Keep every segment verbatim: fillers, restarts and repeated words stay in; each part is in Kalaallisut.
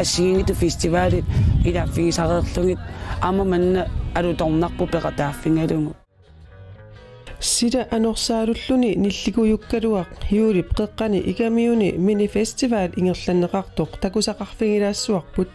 assigiinngitsut festivalit ilaaffigisareerlugit aamma manna alutornarpoq peqataaffigalugu. Sila anorsaalulluni nillikujukkaluaq juulip qeqqani Ikamiuni minifestival ingerlanneqartoq takusaqarfigilaassuarput.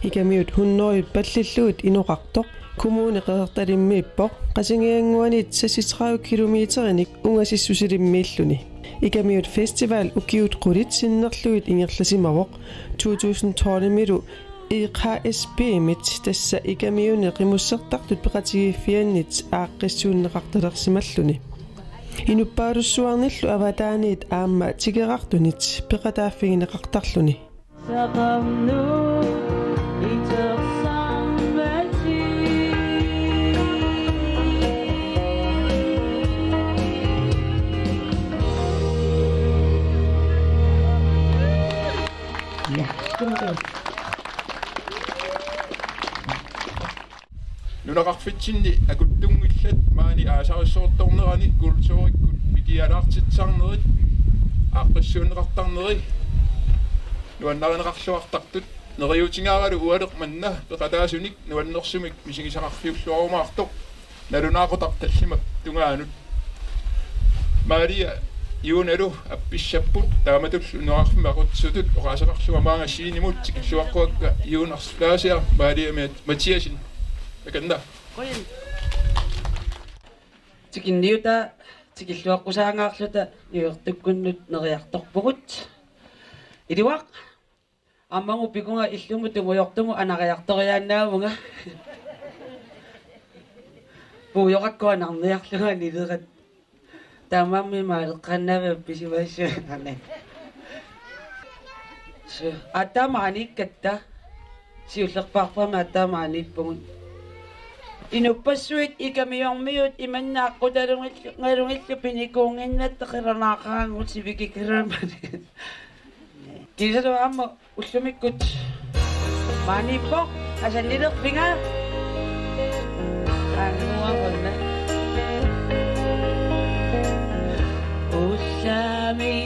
Ikamiut hundrede pallillugit inoqartoq Kommune Qeqertalimmiippoq, Qasigiannguanit seksogtredive kilometerinik ungasissusilimmiilluni. Ikamiut Festival ukiut qulit sinnerlugit ingerlasimavoq. To tusind tolvimilu E K S P-mit, tassa Ikamiuni qimussertartut peqatigiiffiannit, aaqqissuunneqartalersimalluni. Inuppaalussuarnillu avataaniit aamma tikerartunit peqataaffigineqartarluni. Nunaqarfitsinni akuttunngillat maani aasarissoortornerani kulturikkut pikialaartitsisarnerit aaqqissuunneqartarneri nuannarineqarluartartut neriuutigaaralu ualeq manna peqataasunik nuannersumik misigisaqarfiulluarumaartoq nalunaaqutaq tallimat tungaanut. Maria Juunalu appissapput taamatullu nunaqarfimmi aqutsisutut oqaaseqarlunga maanga scenimut tikilluaqquakka Juunars Laasiaq Maria Mat-, Mathiassen. Akanna. Tikinniutaa tikilluaqqusaangaarluta niuertukkunnut neriartorpugut. Iluaq. Aamma ukiukkut illumut tungujortumut anariartoriaannaavunga. Puujoqakkua narniarlunga nilerat. Taamaammat maaleqqaannaavik appisimaassuunani. Su, aatsaat maaniikkatta. Siullerpaarpami aatsaat maaniippugut. Inuppassuit Ikamiormiut imanna aqqutalugillu, ngalugillu pinikuunnginnatta qilanaaqaangut sivikikiraamani. Kiisalu aamma ullumikkut maaniippoq, asannilerpiga. Anguarunna. Ullami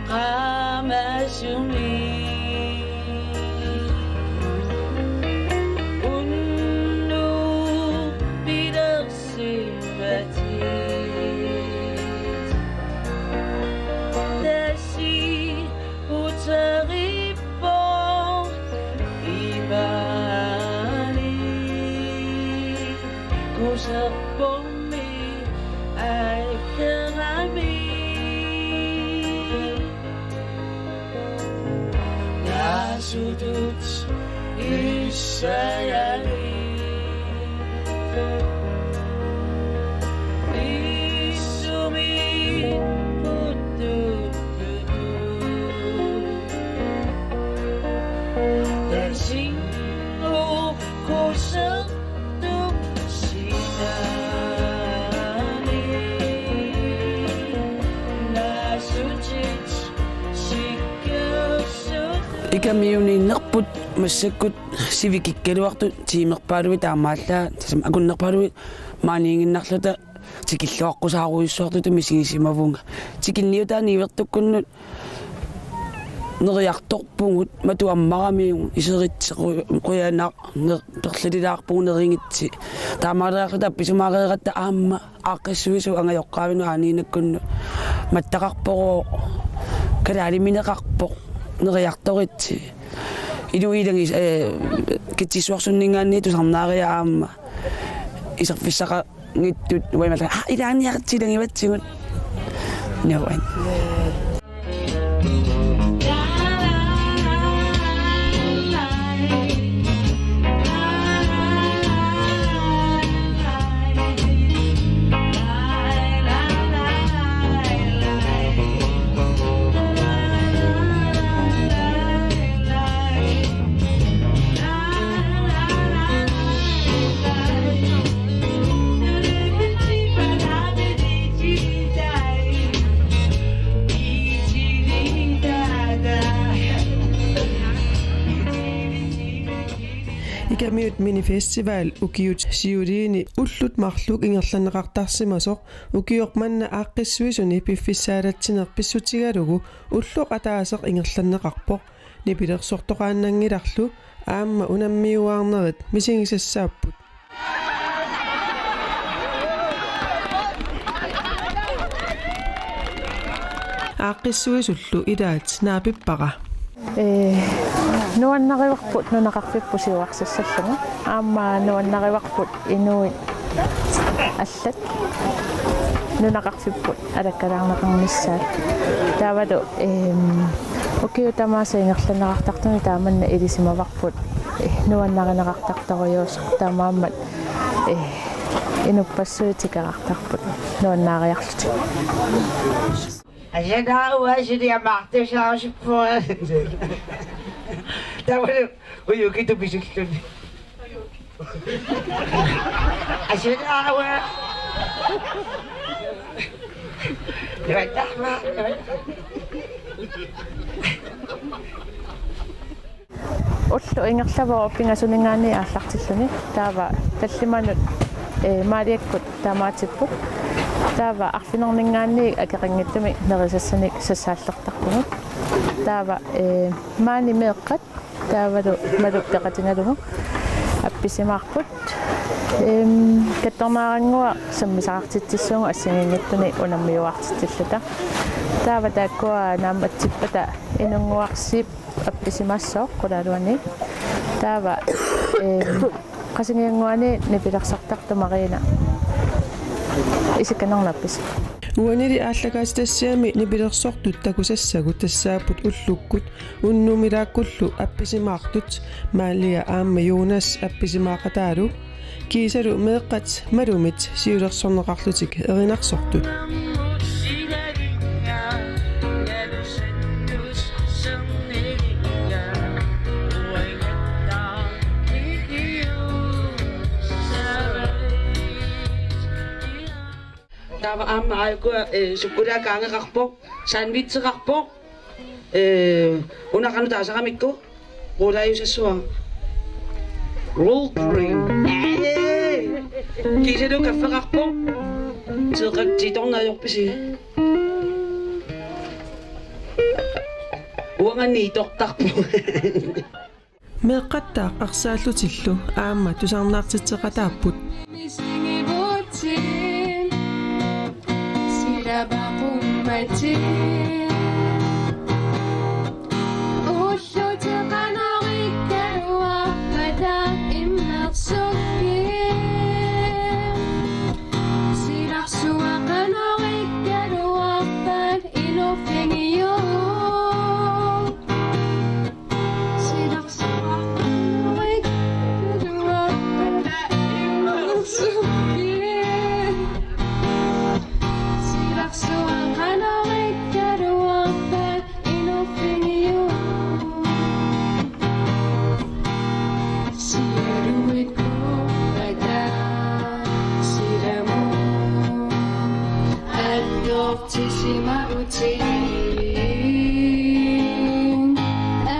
qaamasumi. Unnuk pilersimatit. Tasi uterippoq imani kuserpummi akerami. Naasutut issagami. Issumi puttuttutu. Tasingu kusertup sinani. Naasutit sikkersut. Ikamiuniinnerput massakkut sivikikkaluartut tiimerpaaluit taamaallaat, tassami akunnerpaaluit maaniiginnarluta tikilluaqqusaarujussuartutut misigisimavunga. Tikinniutaa niuertukkunnut neriartorpugut, matu ammaramiuk, iseritsi qu-, qujanaq, ner-, perlililaarpugut nerigitsi. Taamaaleriarluta appisumaareeratta aamma aaqqissuisup angajoqqaavinut aaniinakkunnut mattaqarpoq, kalaalimineqarpoq, neriartoritsi. Inuit ilagis-, eh, Kitsissuarsunninngaanniit tusarnaariarlugit aamma iserfissaqanngitsut uanga imaluunniit, ah, ilaanniartilagivatsigut. Nuan. Ikamiut Minifestival ukiut siuliini ullut marluk ingerlanneqartarsimasoq, ukioq manna aaqqissuisuni piffissaalatsineq pissutigalugu ulloq ataaseq ingerlanneqarpoq. nipilersortoqaannanngilarlu aamma unammiuaarnerit misigisassaapput. Aaqqissuisullu ilaat naapippara. Ee, nuannarivarput nunaqarfipput siuarsissallugu. Aamma nuannarivarput inuit allat nunaqarfipput alakkalaarneqarnissaat. Taavalu, eem, ukiut tamaasa ingerlanneqartartuni taamanna ilisimavarput, ee, nuannarineqartartorujuusoq, taamaammat, ee, inuppassuit tikeraartarput nuannaariarlutik. Asanaua siliamaartusaarusuppunga. Taavalu ujukitu pisulluni. Asanaua. Nuannaarma. Ulloq ingerlavoq pingasuninngaanniit aallartilluni. Taava tallimanut, ee, Maaliakkut taamaatipput. Taava arfininninngaanniit akeqanngitsumik nerisassanik sassaallertarpugut. Taava, ee, maani meeqqat, taavalu Malu peqatigalugu appisimaarput. Eem, kattornaarannguaq sammisaqartitsissuugut assigiinngitsunik unammiuaartitsilluta. Taava taakkua naammatsippata Inunnguaq Zeeb appisimassooq qulaaluani. Taava, eem, Qasigiannguani nipilersortartoq Marina isikka nernaappis. Uanili aallakaatitassiami nipilersortut takusassagut tassaapput ullukkut unnumilaakkullu appisimaartut, Maalia aamma Jonas appisimaaqataalu. Kiisalu meeqqat Malumit siulersorneqarlutik erinarsortut. Taava aamma aajuku, eh, sukkulaakka angeqarpoq, sandwicheqarpoq, eh, una qanoq taasaramikku, quulaajusassuaq. Roll cream. Kiisalu kaffeqarpoq. Teeqatitornaajuppisi. Uanganni itortarpoq. Meeqqattaaq arsaallutillu aamma tusarnaartitseqataapput. Tisimarutin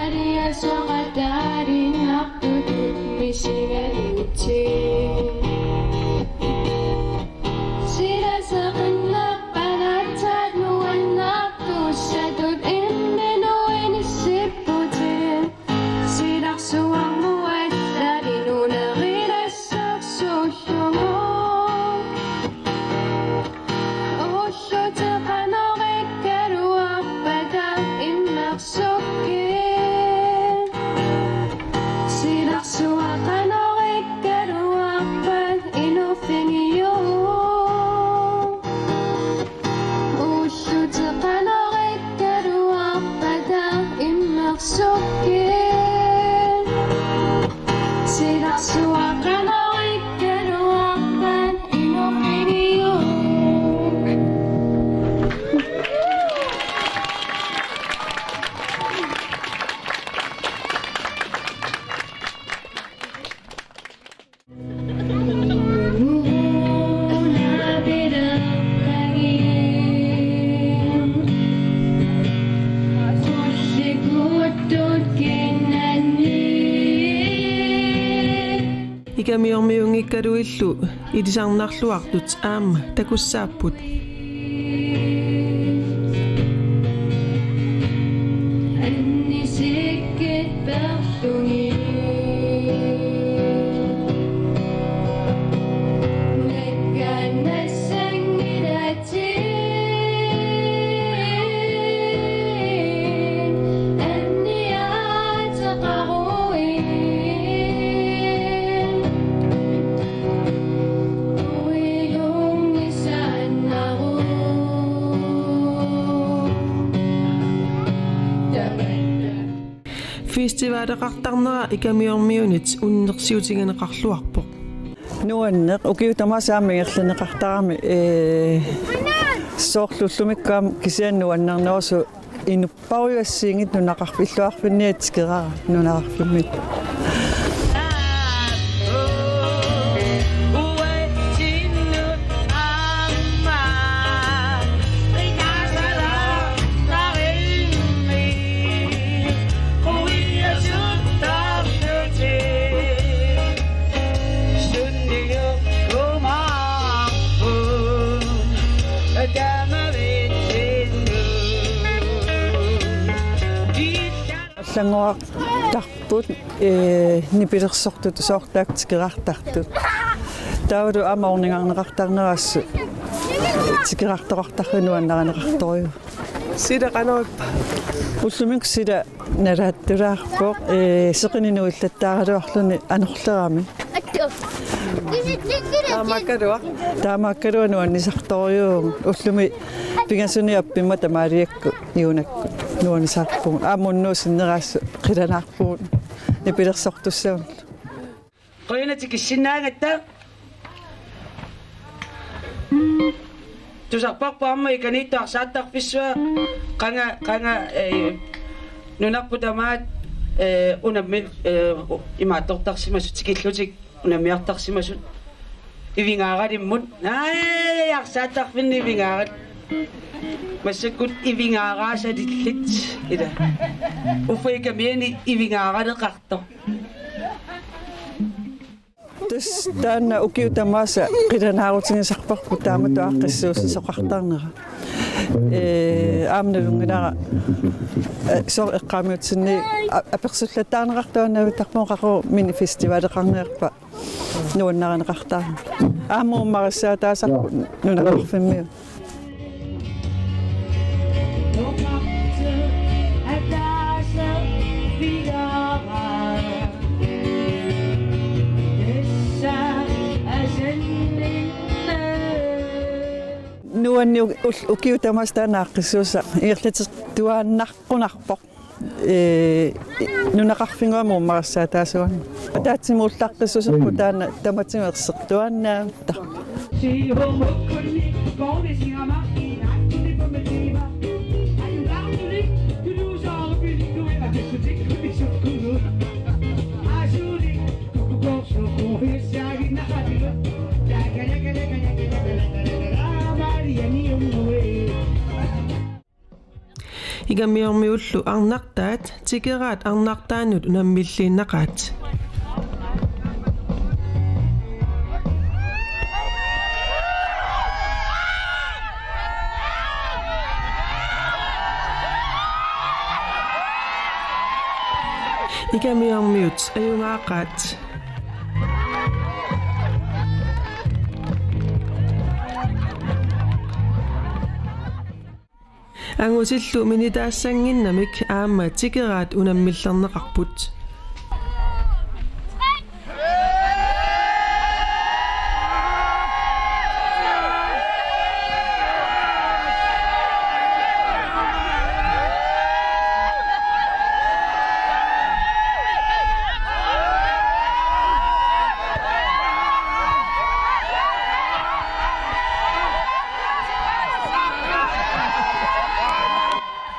aliasoqataarinnartutut misigalutin. Silasaqinnerpalaatsaat nuannartussatut imminut inissipputit. Silarsuarmut allanut nunerilassaarsullugu. Ulluteqanorikkaluarpata immersukkit. Silarsuaqanorikkaluarpat inuuffigiuk. Ulluteqanorikkaluarpata immersukkit. Silarsuaqanorikkaluarpat inuuffigiuk. Ikamiormiunngikkaluillu ilisarnarluartut aamma takussaapput. Festivaleqartarnera Ikamiormiunit unnersiutigineqarluarpoq. Nuanneq, ukiut tamaasa aamma ingerlanneqartarami, ee, soorlu ullumikkut aamma kisianni nuannernerusoq inuppassuit assigiinngitsut nunaqarfik illoqarfinni tikeraara nunaqarfimmi. Allanngortarput, ee, nipilersortut soorlu taakku tikeraartartut. Taavalu aamma ornigarneqartarnerat assut tikeraartoqartarfiup nuannarineqartorujuuvoq. Sila qanoq ippa? Ullumikkut sila nalaattulaarpoq, ee, seqineq nuillattaaraluarluni anorlerami. Taamaakkaluaq. Taamaakkaluaq nuannisartorujuuvugut. Ullumi pingasuni appimmata maaliakkut iunakkut nuannisarpugut. Aamma unnuup sinnera assut qilanaarpugut nipilersortussagunarlugit. Qujanaq tikissinnaagatta. Tusarparput aamma ikaniittoq arsaattarfissuaq qanga, qanga, ee, nunarput tamaat, ee, unammi-, ee, u-, imaattortarsimasut tikillutik unammiartarsimasut Ivingaaralimmut. Aj, arsaattarfinni Ivingaaral. Massakkut Ivingaaraasalillit. Ila. Uffa Ikamiani Ivingaaraleqartoq. Tassa taanna ukiut tamaasa qilanaarutigisarparput taamatut aaqqissuussisoqartarnera. Ee, aamma nalunngilara, ee, soorlu eqqaamiutsinni a-, apersullattaarneqartuaannavittarpoq qaqugu minifestivaleqarniarpat nuannarineqartarami. Aamma uummarissaataasarput nunaqarfimmiut. Nuanneq ul-, ukiut tamaasa taanna aaqqissuussaq ingerlateqartuaannarpoq. Ee, nunaqarfinnguamik uummarissaataasuarnik. Ataatsimut ullaqqissuserput taanna tamatigut ersertuaannavittarpoq. Ikamiormiullu arnartaat tikeraat arnartaannut unammilliinnaqaat. Ikamiormiut ajugaaqaat. Angutillu minitaassannginnamik aamma tikeraat unammillerneqarput.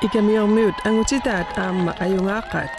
Ikamiormiut angutitaat aamma ajugaaqaat.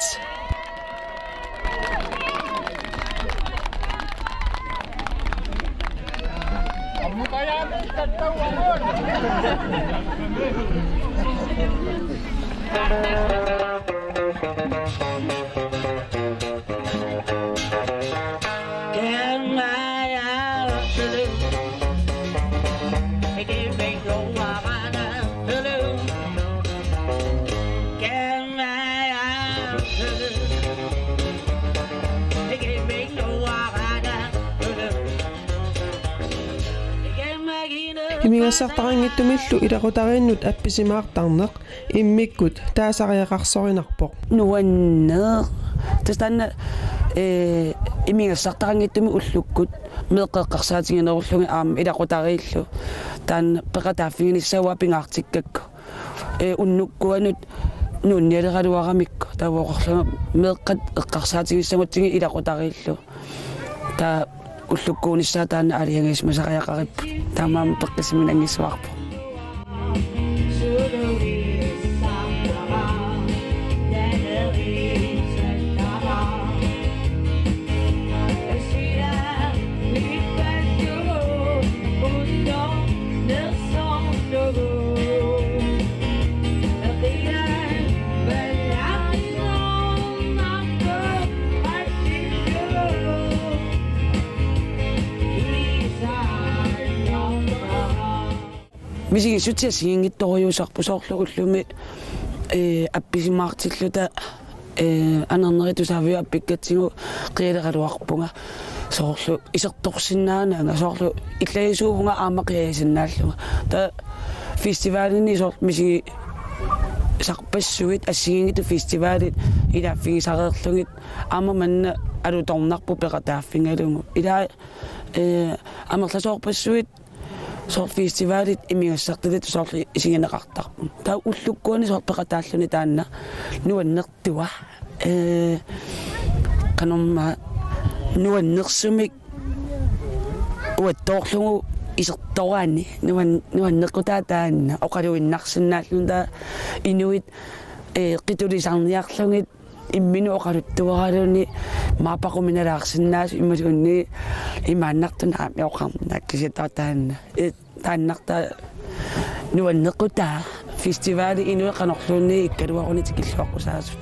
Imigassartaqanngitsumillu ilaqutariinnut appisimaartarneq immikkut taasariaqarsorinarpoq. Nuanneq. Tassa taanna, ee, imigassartaqanngitsumik ullukkut meeqqat eqqarsaatiginerullugit aamma ilaqutariillu taanna peqataaffiginissaa pingaartikkakku. Ee, unnukkuanut nuannialeraluaramikku, taava oqarlunga meeqqat eqqarsaatigissagutsigit ilaqutariillu. Taava ullukkuunissaa taanna aalajangiisimasariaqaripput. Taamaammat peqqissisimanngitsuarpoq. Misigissutsit assigiinngitsorujussuusarput, soorlu ullumi, ee, appisimaartilluta, ee, anernerit tusaaviup appikkatsigu qialeraluarpunga, soorlu isertorsinnaanaanga, soorlu illagisuuvunga aamma qiajasinnaallunga. Taava festivalini soorlu misigisarpassuit, assigiinngitsut festivalit ilaaffigisareerlugit, aamma manna alutornarpoq peqataaffigalugu. Ilaa, ee, amerlasoorpassuit soorlu festivalit imigassartalittut soorlu isigineqartarput. Taava ullukkuani soorlu peqataalluni taanna nuannertua. Ee, qanormaa nuannersumik uattoorlugu isertorani nuan-, nuannequtaa taanna oqaluinnarsinnaalluni, taava inuit, ee, qitulisarniarlugit imminut oqaluttuaraluni maappaquminalaarsinnaasut imaluunniit imaannartuni aamma oqarnaq kisianni taanna. Ee, taannartaa nuannequtaa festivali inuit qanorluunniit ikkaluaruni tikilluaqqusaasut.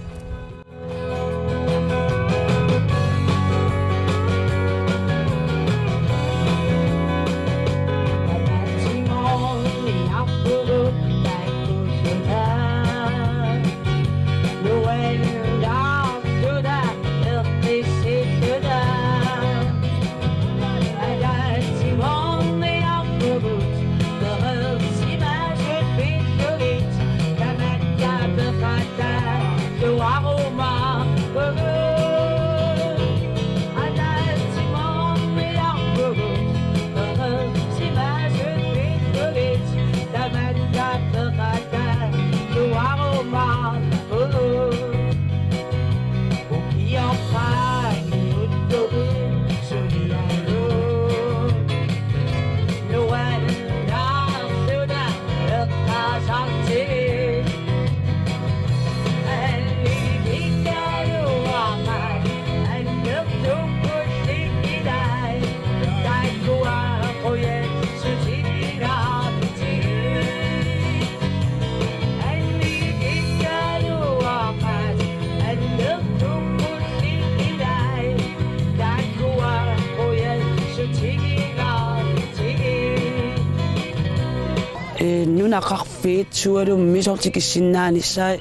Ee, nunaqarfiit sualummik soorlu tikissinnaanissaat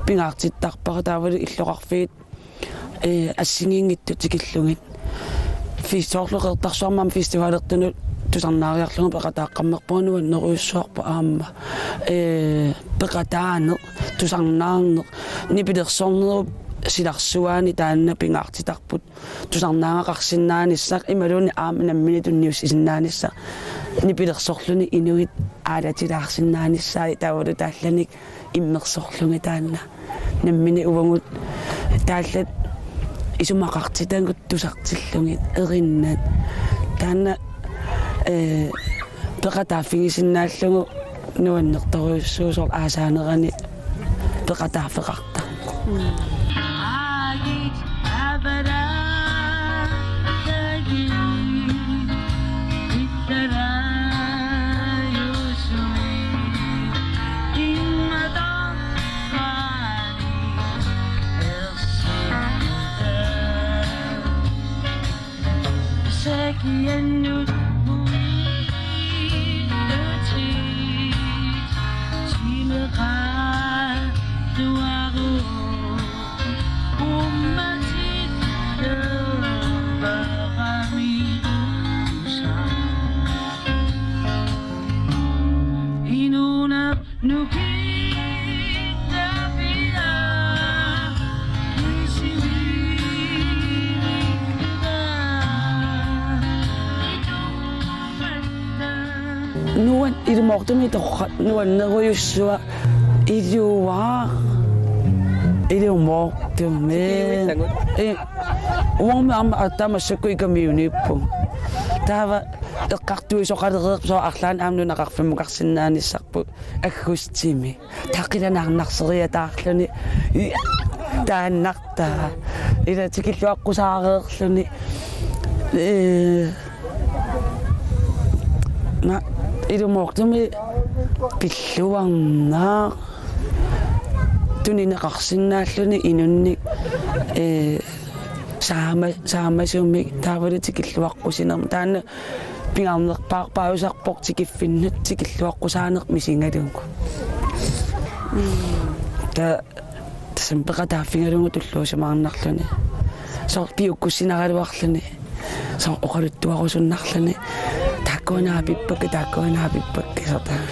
pingaartittarpara, taavalu illoqarfiit, ee, assigiinngitsut tikillugit. Fis-, soorlu Qeqertarsuarmi aamma festivalertunut tusarnaariarlunga peqataaqqammerpunga, nuannerujussuarpoq aamma. Ee, peqataaneq, tusarnaarneq, nipilersornerup silarsuaani taanna pingaartitarput. Tusarnaagaqarsinnaanissaq imaluunniit aamma nammineq tunniussisinnaanissaq, nipilersorluni inuit aalatilaarsinnaanissaat, taavalu taallanik immersorlugit taanna. Nammineq uagut taallat isumaqartitagut tusartillugit erinnat. Taanna, ee, peqataaffigisinnaallugu nuannertorujussuusoq aasaanerani peqataaffeqartarpoq. Nuan-, ilumoortumik torra-, nuannerujussua iluaa. Ilumoortumik. Tikilluinnarlugu. Ee, uanga aamma aatsaat massakkut Ikamiuniippugut. Taava eqqartuisoqalereerpoq soorlu arlaannik aamma nunaqarfimmukarsinnaanissarput aggustimi. Taava qilanaarnarseriataarluni. Ia, taannartaa. Ila tikilluaqqusaareerluni. Ee, ma, ilumoortumik pilluarnaq. Tunineqarsinnaalluni inunnik, ee, saama-, saamasumik taavalu tikilluaqqusinermik. Taanna pingaarnerpaarpaajusarpoq tikiffinnut tikilluaqqusaaneq misigalugu. Taava tassami peqataaffigalugu tulluusimaarnarluni. Soorlu piukkussinaraluarluni. Soorlu oqaluttuarusunnarluni. Taakkua naapippakka, taakkua naapippakka, soorlu taanna.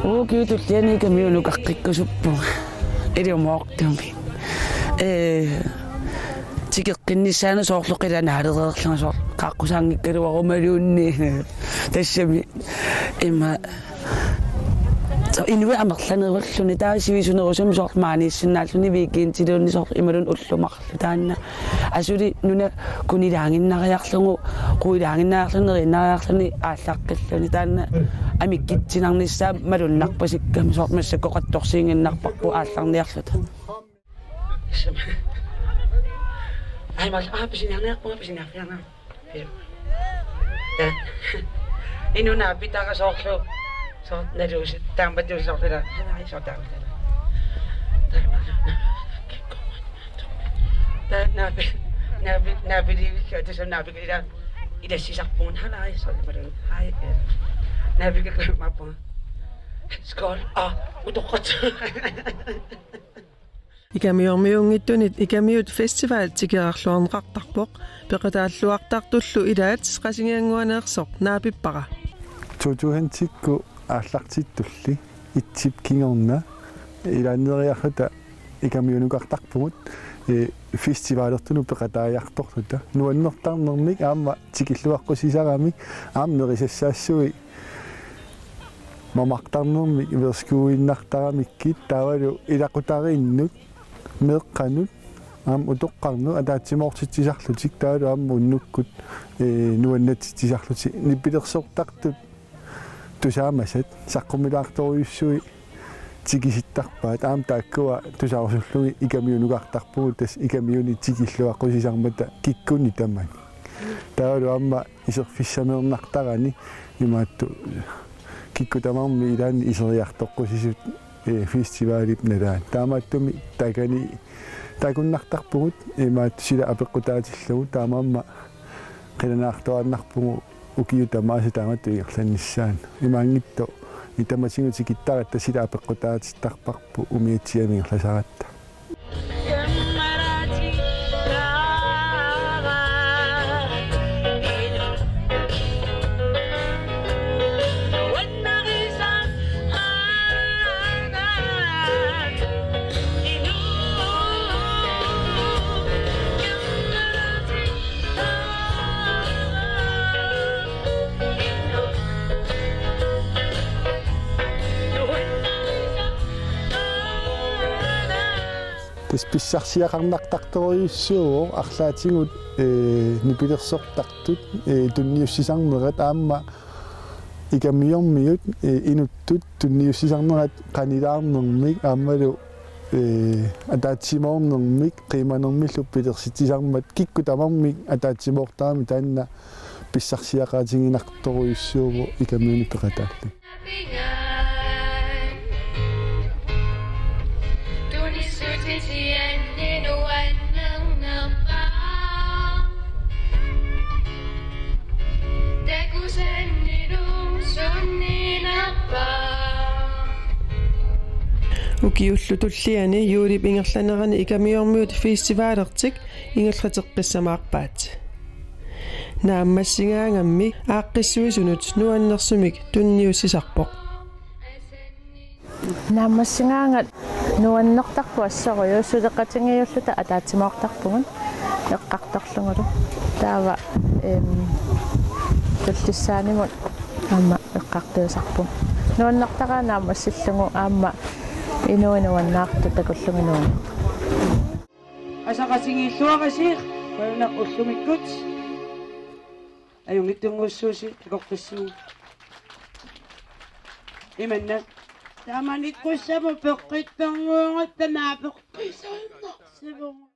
Ukiut tulliani Ikamiunukaqqikkusuppunga. Ilumoortumik. Ee, tikeqqinnissaanut soorlu qilanaalereerlunga soorlu qaaqqusaanngikkaluarumaluunniit. Tassami ima soorlu inuit amerlanerulluni taava sivisunerusumik soorlu maaniissinnaalluni weekendiluunniit soorlu imaluunniit ullut marluk. Taanna asuli nuna kunilaaginnariarlugu, quilaaginnariarluni, neriinnariarluni aallaqqilluni. Taanna amikkitsinarnissaa malunnarpasikkami soorlu massakkut qatsorsiiginnarparput aallarniarluta. Ai, mal, ah, pisiniarniarpunga, pisiniarfiarna. Taa. Inuna pitara soorlu. Soorlu naluusi. Taamatut soorlu. Ai, soorlu taamatut. Taa naapi-, naapi-, naapiliivikka, tusa naapikila. Ilassisarpugut. Halai, soorlu malun. Hai. Naapikakkumaappunga. Skål. Ah, utoqqat. Ikamiormiunngitsunit Ikamiut Festival tikeraarluarneqartarpoq, peqataalluartartullu ilaat Qasigiannguaneersoq naapippara. To tusindikkut aallartittulli itsip kingorna ilaanneeriarluta Ikamiunukartarpugut, ee, festivalertunut peqataajartorluta. Nuannertarnermik aamma tikilluaqqusisaramik aamma nerisassaassuit mamartarnermik, værsgo-innartaramikkit taavalu ilaqutariinnut, meeqqanut, aamma utoqqarnut ataatsimoortitsisarlutik taavalu aamma unnukkut, ee, nuannaartitsisarlutik. Nipilersortartut tusaamasat saqqummilaartorujussuit tikisittarpaat, aamma taakkua tusaarusullugit Ikamiunukartarpugut, tassa Ikamiuni tikilluaqqusisarmata kikkunnit tamanit. Taavalu aamma iserfissameernartarani imaattoq kikkut tamarmik ilaanni iseriartoqqusisut, ee, festivalip nalaani. Taamaattumik taakani takunnartarpugut imaattoq sila apeqqutaatillugu, taamaammat qilanaartuaannarpugut ukiut tamaasa taamatut ingerlannissaannut. Imaanngitsoq tamatigut tikittaratta sila apeqqutaatittarparput umiatsiamik ingerlasaratta. Tassa pissarsiaqarnartartorujussuuvoq arlaatigut, ee, nipilersortartut, ee, tunniussisarnerat aamma Ikamiormiut, ee, inuttut tunniussisarnerat qanilaarnermik aammalu, ee, ataatsimoornermik qiimanermillu pilersitsisarmat kikkut tamarmik ataatsimoortaramik taanna pissarsiaqaatiginartorujussuuvoq Ikamiuni peqataalluni. Ukiullu tulliani juulip ingerlanerani Ikamiormiut festivalertik ingerlateqqissamaarpaat. naammassigaangammi aaqqissuisunut nuannersumik tunniussisarpoq. Naammassigaangat nuannertarput assorujuk, suleqatigiilluta ataatsimoortarpugut eqqartorlugulu. Taava, em, tullissaanimut aamma eqqartuisarpugut. Nuannertaraa naammassillugu aamma inuit nuannaartut takullugit nuanneq. Asaqatigiilluarisi, qujanaq ullumikkut. Ajunngitsunnguussuusi takoqqissuugut. Imanna. Taamanikkussamut peqqittarnuugatta naapeqqissaannarsivugut.